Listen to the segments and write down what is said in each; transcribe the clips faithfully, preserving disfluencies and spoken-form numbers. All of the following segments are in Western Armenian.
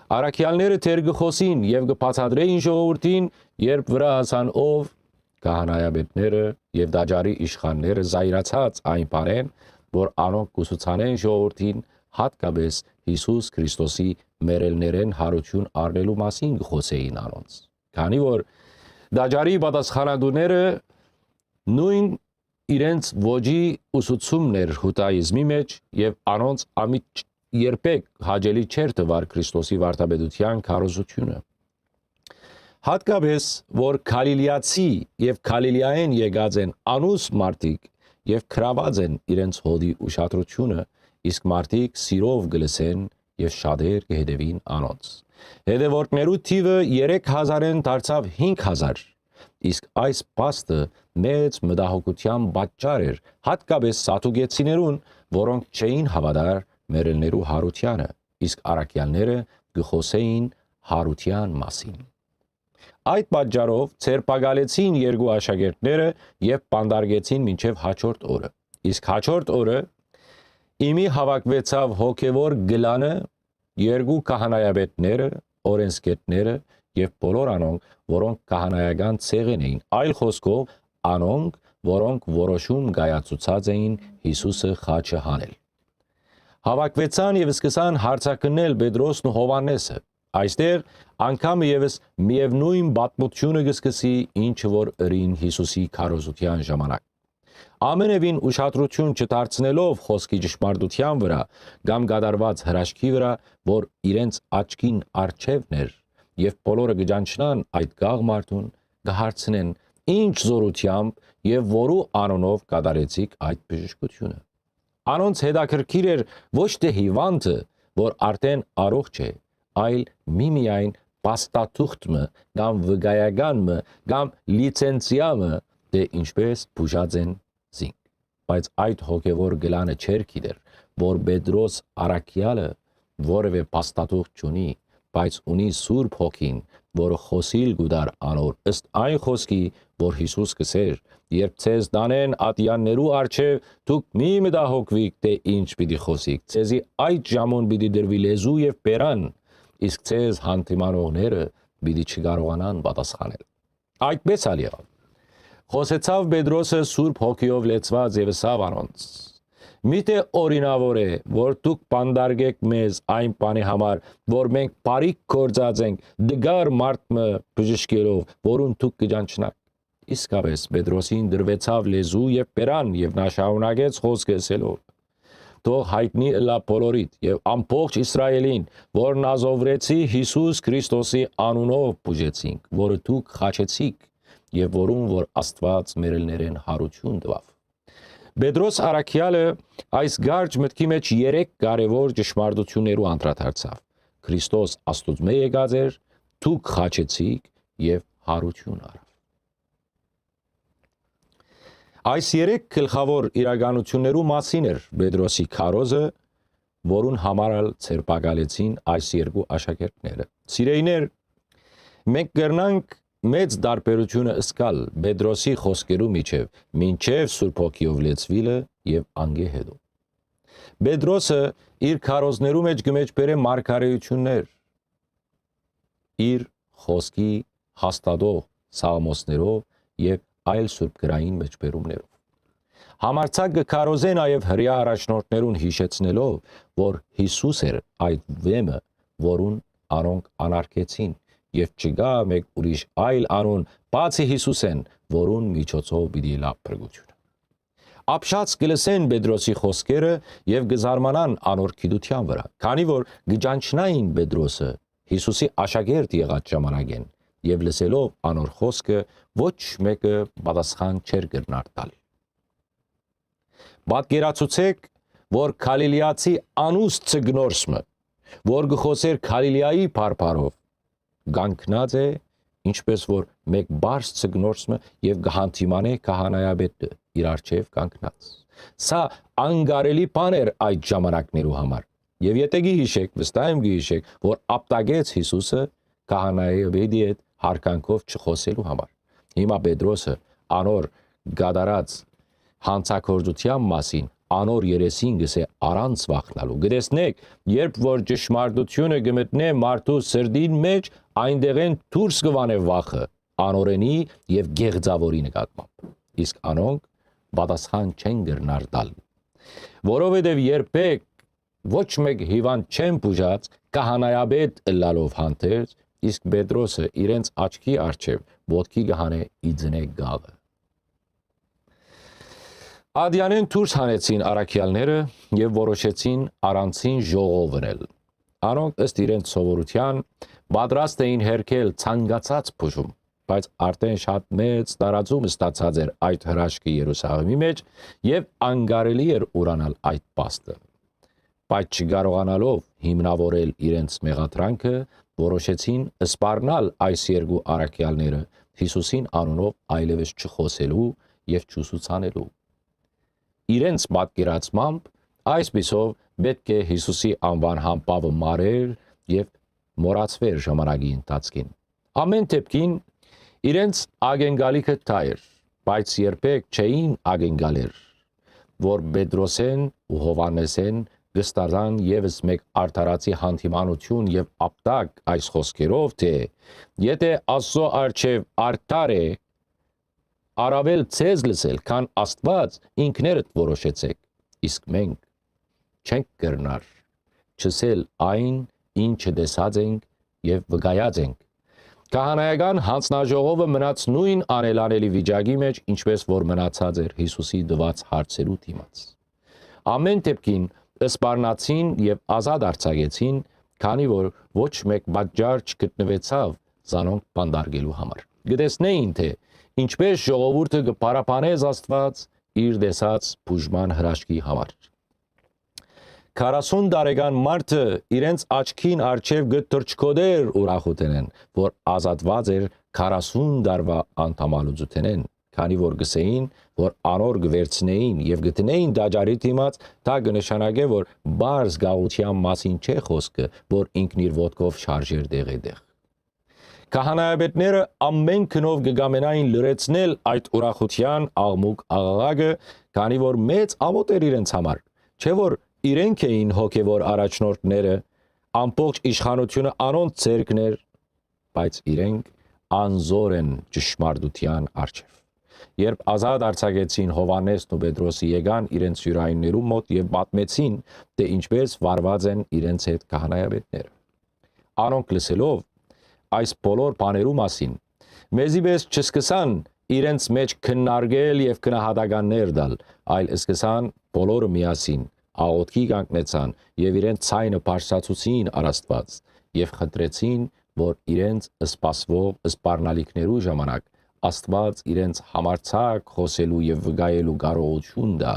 Առաքեալները դեռ կը խօսին եւ կը բացատրէին ժողովուրդին, երբ վրայ հասան ով, քահանայապետները եւ տաճարի իշխանները զայրացած այն բանէն, որ անոնք կուսուցանեն ժողովուրդին, յատկապէս Յիսուս Քրիստոսի մեռելներէն յարութիւն առնելու մասին կը խօսէին անոնց։ Քանի որ տաճարի պատասխանատուները նոյն իրենց ոճի ուսուցումն էր յուդայիզմի մէջ եւ անոնց ամիջ երբեք հաճելի չէր թուար Քրիստոսի վարդապետութեան քարոզութիւնը։ Յատկապէս, որ Գալիլիացի եւ Գալիլիայէն եկած են անուս մարդիկ եւ գրաւած են իրենց հօտի ուշադրութիւնը, իսկ մարդիկ սիրով կը լսեն եւ շատեր կը հետեւին անոնց։ Հետեւորդներու թիւը երեք հազարէն դարձաւ հինգ հազար, իսկ այս փաստը մեծ մտահոգութեան պատճառ էր, յատկապէս սադուկեցիներուն, որոնք չէին հաւատար մեռելներու յարութեանը, իսկ առաքեալները կը խօսէին յարութեան մասին։ Այդ պատճառով ձերբակալեցին երկու աշակերտները եւ պանդարգեցին մինչեւ յաջորդ օրը։ Իսկ յաջորդ օրը իմի հաւաքուեցաւ հոգեւոր գլանը, երկու քահանայապետները, օրենսգետները եւ բոլոր անոնք, որոնք քահանայական ցեղէն էին, այլ խօսքով, անոնք, որոնք որոշում կայացուցած էին Յիսուսը խաչը հանել։ Հաւաքուեցան եւ սկսան հարցաքննել Պետրոսն ու Յովհաննէսը։ Այստեղ անգամ եւս միեւնոյն պատմութիւնը կը սկսի, ինչը որ ըրին Յիսուսի քարոզութեան ժամանակ։ Ամենեւին ուշադրութիւն չդարձնելով խօսքի ճշմարտութեան վրայ կամ կատարուած հրաշքի վրայ, որ իրենց աչքին առջեւն էր, եւ բոլորը կը ճանչնան այդ գաղ մարդուն, կը հարցնեն. «Ինչ զօրութեամբ եւ որու անունով կատարեցիք այդ բժշկութիւնը»։ Անոնց հետաքրքիր էր ոչ թէ հիւանդը, որ արդէն առողջ է, այլ միմիայն փաստաթուղթ մը կամ վկայական մը կամ լիցենցիա մը, թէ ինչպէս բուժած են զինք։ Բայց այդ հոգեւոր գլանը չէր գիտեր, որ Պետրոս առաքեալը որեւէ փաստաթուղթ չունի, բայց ունի Սուրբ Հոգին, որը խօսիլ կու տար անոր ըստ այն խօսքի, որ Յիսուս կ'ըսէր. «Երբ ձեզ տանեն ատեաններու առջեւ, դուք մի մտահոգուիք թէ ինչ պիտի խօսիք, ձեզի այդ ժամուն պիտի տրուի լեզու եւ բերան, իսկ ձեզ հանդիմանողները պիտի չկարողանան պատասխանել»։ Այդպէս ալ եղաւ։ Խօսեցաւ Պետրոսը Սուրբ Հոգիով լեցուած եւ ըսաւ անոնց. «Միթէ օրինաւոր է, որ դուք պանդարգէք մեզ այն բանի համար, որ մենք բարիք գործած ենք, դգար մարդ մը բժշկելով, որուն դուք կը ճանչնաք։ Իսկապէս Պետրոսին տրուեցաւ լեզու եւ բերան, եւ նա շարունակեց խօսքը ըսելով. «Թող յայտնի ըլլայ բոլորիդ եւ ամբողջ Իսրայէլին, որ Նազովրեցի Յիսուս Քրիստոսի անունով բուժեցինք, որը դուք խաչեցիք եւ որուն որ Աստուած մեռելներէն յարութիւն տուաւ»։ Պետրոս առաքեալը այս կարճ մտքի մէջ երեք կարեւոր ճշմարտութիւններու անդրադարձաւ. Քրիստոս Աստուծմէ եկած էր, դուք խաչեցիք եւ յարութիւն առաւ։ Այս երեք գլխաւոր իրականութիւններու մասին էր Պետրոսի քարոզը, որուն համար ալ ձերբակալեցին այս երկու աշակերտները։ Սիրեյներ, մենք կրնանք մեծ տարբերութիւնը զգալ Պետրոսի խօսքերու միջեւ մինչեւ Սուրբ Հոգիով լեցուիլը եւ անկէ հետո։ Պետրոսը իր քարոզներու մէջ կը մէջբերէ մարգարէութիւններ, իր խօսքի հաստատող սաղմոսներով եւ այլ սուրբ գրային մէջբերումներով։ Համարձակ կը քարոզէ նաեւ հրեա առաջնորդներուն, յիշեցնելով, որ Յիսուս էր այդ վեմը, որուն անոնք անարգեցին, եւ չկայ մէկ ուրիշ այլ անուն, բացի Յիսուսէն, որուն միջոցով պիտի ըլլայ փրկութիւնը։ Ապշած կը լսեն Պետրոսի խօսքերը եւ կը զարմանան անոր գիտութեան վրայ, քանի որ կը ճանչնային Պետրոսը Յիսուսի աշակերտ եղած ժամանակէն, եւ լսելով անոր խօսքը, ոչ մէկը պատասխան չէր կրնար տալ։ Պատկերացուցէք, որ Գալիլիացի անուս ձկնորս մը, որ կը խօսէր Գալիլիայի բարբառով, կանգնած է, ինչպէս որ մէկ պարզ ձկնորս մը, եւ կը հանդիմանէ քահանայապետը իր առջեւ կանգնած։ Սա անկարելի բան էր այդ ժամանակներու համար։ Եւ եթէ գի յիշեք, վստահ եմ գի յիշեք, որ ապտակեց Յիսուսը քահանայապետի հետ յարգանքով չխօսելու համար։ Հիմա Պետրոսը անոր կատարած յանցագործութեան մասին անոր երեսին գսէ առանց վախնալու։ Կը տեսնէք, երբ որ ճշմարտությունը կը մտնէ մարդու սրտին մէջ, այնտեղէն դուրս կը վանէ վախը, անօրենի եւ գեղձաւորի նկատմամբ։ Իսկ անոնք պատասխան չեն կրնար տալ։ Որովհետեւ երբեք ոչ մէկ հիւանդ չեն բուժած, քահանայապետ ըլլալով հանդերձ, իսկ Պետրոսը իրենց աչքի առջեւ ոտքի կը հանէ ի ծնե գաղը։ Ատեանէն դուրս հանեցին առաքեալները եւ որոշեցին առանցին ժողով ընել։ Անոնք, ըստ իրենց սովորութեան, պատրաստ էին հերքել ցանկացած բուժում, բայց արդեն շատ մեծ տարածում ստացած էր այդ հրաշքը Երուսաղէմի մէջ եւ անկարելի էր ուրանալ այդ փաստը։ Բայց չկարողանալով հիմնաւորել իրենց մեղադրանքը, որոշեցին սպառնալ այս երկու առաքեալները՝ Յիսուսին անունով այլեւս չխօսելու եւ չուսուցանելու։ Իրենց պատկերացմամբ, այսպիսով պէտք է Յիսուսի անուան համբաւը մարէր եւ մոռացուէր ժամանակի ընթացքին։ Ամէն դէպքին, իրենց ակնկալիքը դա էր, բայց երբեք չէին ակնկալեր, որ Պետրոսէն ու Յովհաննէսէն կստանան եւս մէկ արդարացի հանդիմանութիւն եւ ապտակ այս խօսքերով, թէ «Եթէ Աստուծոյ առջեւ արդար է, առաւել ձեզ լսել, քան Աստուած, ինքներդ որոշեցէք»։ Իսկ մենք չենք կրնար չըսել այն, ինչը տեսած ենք եւ վկայած ենք։ Քահանայական յանձնաժողովը մնաց նոյն անելանելի վիճակի մէջ, ինչպէս որ մնացած էր Յիսուսի տուած հարցերու դիմաց։ Ամէն դէպքին, սպառնացին եւ ազատ արձակեցին, քանի որ ոչ մէկ պատճառ չգտնուեցաւ զանոնք բանտարկելու համար։ Կը տեսնէին, թէ ինչպէս ժողովուրդը կը փառաբանէ Աստուած իր տեսած բուժման հրաշքի համար։ Քառասուն տարեկան մարդը իրենց աչքին առջեւ կը թռչկոտէր ուրախութենէն, որ ազատուած էր քառասուն տարուայ անդամալուծութենէն, քանի որ կ'ըսէին, որ անոր կը վերցնէին եւ կը դնէին տաճարի դիմաց, դա կը նշանակէ, որ պարզ գաղութեան մասին չէ խօսքը, որ ինքն իր ոտքով շարժեր տեղետեղ։ Քահանայապետները ամէն գնով կը կամենային լրացնել այդ ուրախութեան աղմուկ աղաղակը, քանի որ մեծ ամօթ էր իրենց համար, չէ՞ որ իրենք էին հոգեւոր առաջնորդները, ամբողջ իշխանութիւնը անոնց ձեռքն էր, բայց իրենք անզոր են ճշմարտութեան առջեւ։ Երբ ազատ արձակեցին Յովհաննէսն ու Պետրոսը, եկան իրենց յուրայիններու մօտ եւ պատմեցին, թէ ինչպէս վարուած են իրենց հետ քահանայապետները։ Անոնք լսելով այս բոլոր բաներու մասին, մեզի պէս չսկսան իրենց մէջ քննարկել եւ գնահատականներ տալ, այլ սկսան բոլորը միասին աղօթքի կանգնեցան եւ իրենց ձայնը բարձրացուցին առ Աստուած եւ խնդրեցին, որ իրենց սպասուող սպառնալիքներու ժամանակ Աստուած իրենց համարձակ խօսելու եւ վկայելու կարողութիւն տայ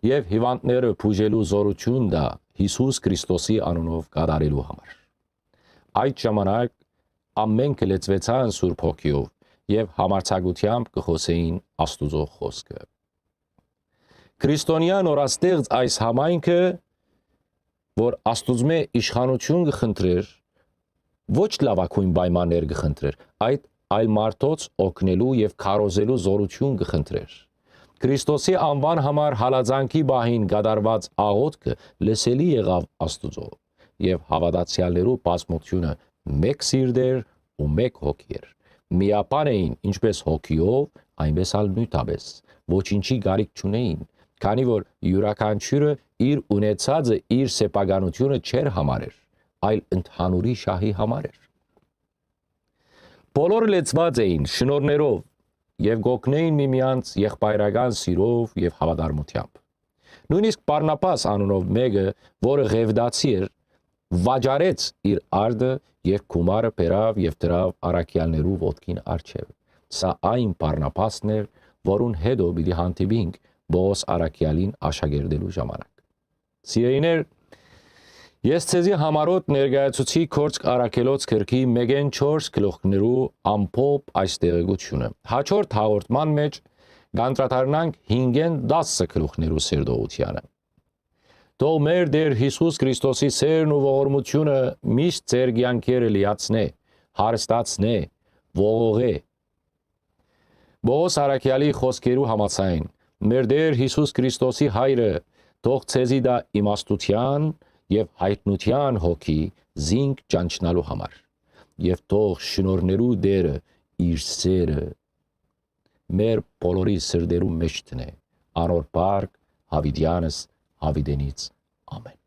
եւ հիւանդները բուժելու զօրութիւն տայ Յիսուս Քրիստոսի անունով կատարելու համար։ Այդ ժամանակ ամէնքը լեցուեցան Սուրբ Հոգիով եւ համարձակութեամբ կը խօսէին Աստուծոյ խօսքը։ Քրիստոնեան օրաստեղծ այս համայնքը, որ Աստուծմէ իշխանութիւն կը խնդրէր, ոչ լաւագոյն պայմաններ կը խնդրէր, այդ այլ մարդոց օգնելու եւ քարոզելու զօրութիւն կը խնդրէր։ Քրիստոսի անուան համար հալածանքի պահին կատարուած աղօթքը լսելի եղաւ Աստուծոյ, եւ հաւատացեալներու բազմութիւնը մէկ սիրտ էր ու մէկ հոգի էր։ Միաբան էին ինչպէս հոգիով, այնպէս ալ նիւթապէս, ոչինչի կարիք չունէին, քանի որ իւրաքանչիւրը իր ունեցածը իր սեփականութիւնը չէր համարեր, այլ ընդհանուրի շահի համար էր։ Բոլորը լեցուած էին շնորհներով եւ կ'օգնէին միմյանց եղբայրական սիրով եւ հաւատարմութեամբ։ Նոյնիսկ Բարնաբաս անունով մէկը, որը Ղեւտացի էր, վաճառեց իր արդը եւ գումարը բերաւ եւ դրաւ առաքեալներու ոտքին առջեւ։ Սա այն Բարնաբասն էր, որուն հետո պիտի հանդիպինք Պողոս առաքեալին աշակերտելու ժամանակ։ Սիրելիներ, ես ձեզի համառօտ ներկայացուցի Գործք առաքելոց գրքի մէկէն չորս գլուխներու ամփոփ այս տեղեկութիւնը։ Հաջորդ հաղորդման մէջ կանդրադառնանք հինգէն տասը գլուխներու սերտողութեանը։ Թող մեր Տէր Յիսուս Քրիստոսի սէրն ու ողորմութիւնը միշտ ձեր կեանքերը լիացնէ, հարստացնէ, ողողէ։ Պողոս առաքեալի խօսքերու համաձայն, մեր Տէր Յիսուս Քրիստոսի Հայրը թող ձեզի տայ իմաստութեան եւ յայտնութեան հոգի զինք ճանչնալու համար։ Եւ թող շնորհներու Տէրը իր սէրը մեր բոլորի սրտերու մէջ դնէ, անոր փառք յաւիտեանս յաւիտենից։ Ամէն։